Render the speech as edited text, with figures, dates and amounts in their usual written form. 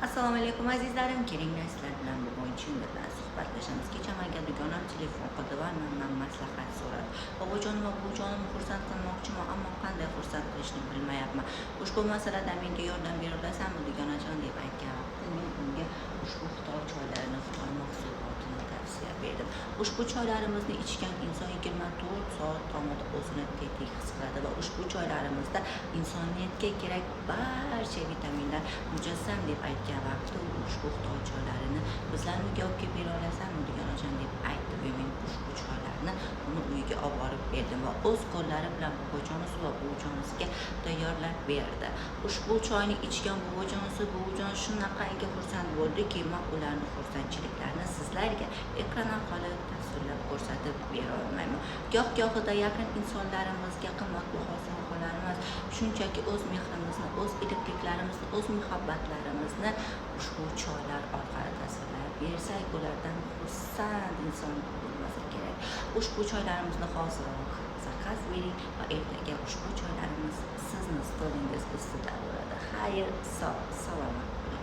Assalomu alaykum, azizlarim. Kelinglar, sizlar bilan bugun chin dildan suhbatlashamiz. Kecha menga dugonam telefon qildi va mendan maslahat so'radi. Bobojonim va buvijonimni xursand qilmoqchiman, ammo qanday xursand qilishni bilmayapman. Ushbu masalada menga yordam bera olasanmi, dugonajon, deb aytgan vaqtda men unga ushbu Xitoy choylarini, Xitoy mahsulotini tavsiya berdim. Ushbu choylarimizni ichgan inson 24 soat davomida o'zini tetik his qiladi va ushbu choylarimizda insoniyatga kerak barcha vitaminlar mujassam, deb aytgan vaqtda u ushbu Xitoy choylarini bizlarni uyga olib kelib bera olasanmi, dugonajon, deb aytdi va men ushbu choylarni uni uyiga olib borib berdim va o'z qo'llari bilan bobojonisi va buvijonisiga tayyorlab berdi. Ushbu choyni ichgan bobojonisi, buvijon shunaqangi xursand bo'ldiki, man ularni xursandchiliklarini sizlarga ekran orqali tasvirlab ko'rsatib bera olmayman. Goh gohida yaqin insonlarimizga qimmatbaho sovg'alarimiz, shunchaki o'z mehrimizni, o'z iliqliklarimizni, o'z muhabbatlarimizni ushbu choylar orqali tasvirlab bersak, ulardan xursand inson bo'lmasa kerak. Ushbu choylarimizni hoziroq заказ bering va ertaga ushbu choylarimiz sizni stolingiz ustida bo'ladi. Xayr, sog' salomat bo'ling.